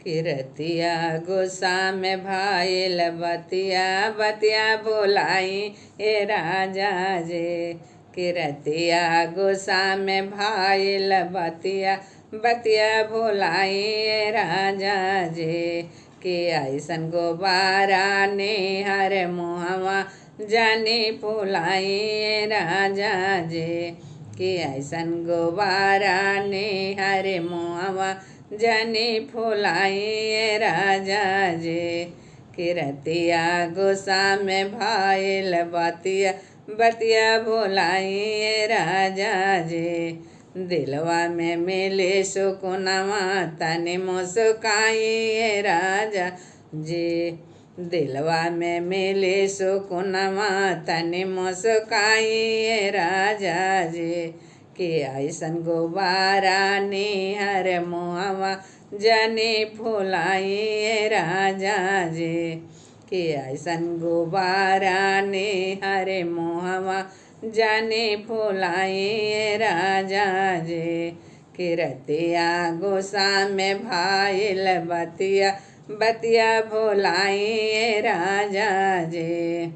किरतिया गुस्सा में भाईल बतिया बतिया बोलाई ए राजा जे। किरतिया गुस्सा में भाईल बतिया बतिया भोलाई ए राजा जे। कि ऐसन गोबारा निहर मुहवा जानी फुलाई ए राजा जे। कि ऐसन गोबारा निहर मुहवा जनी फुलाई ए राजा जे। किरतिया गुस्सा में भाईल बतिया बतिया भोलाई ए राजा जे। दिलवा में मिले सुकुनवा तनि मुस्काई ए राजा जे। दिलवा में मिले सुकुनवा तनि मुस्काई ए राजा जे। कि ऐसन गोबारा निहर मुहवा जनी फुलाई ए राजा जे। कि ऐसन गोबारा निहर मुहवा जनी फुलाई ए राजा जे। किरतिया गुस्सा में भाईल बतिया बतिया भोलाई ए राजा जे।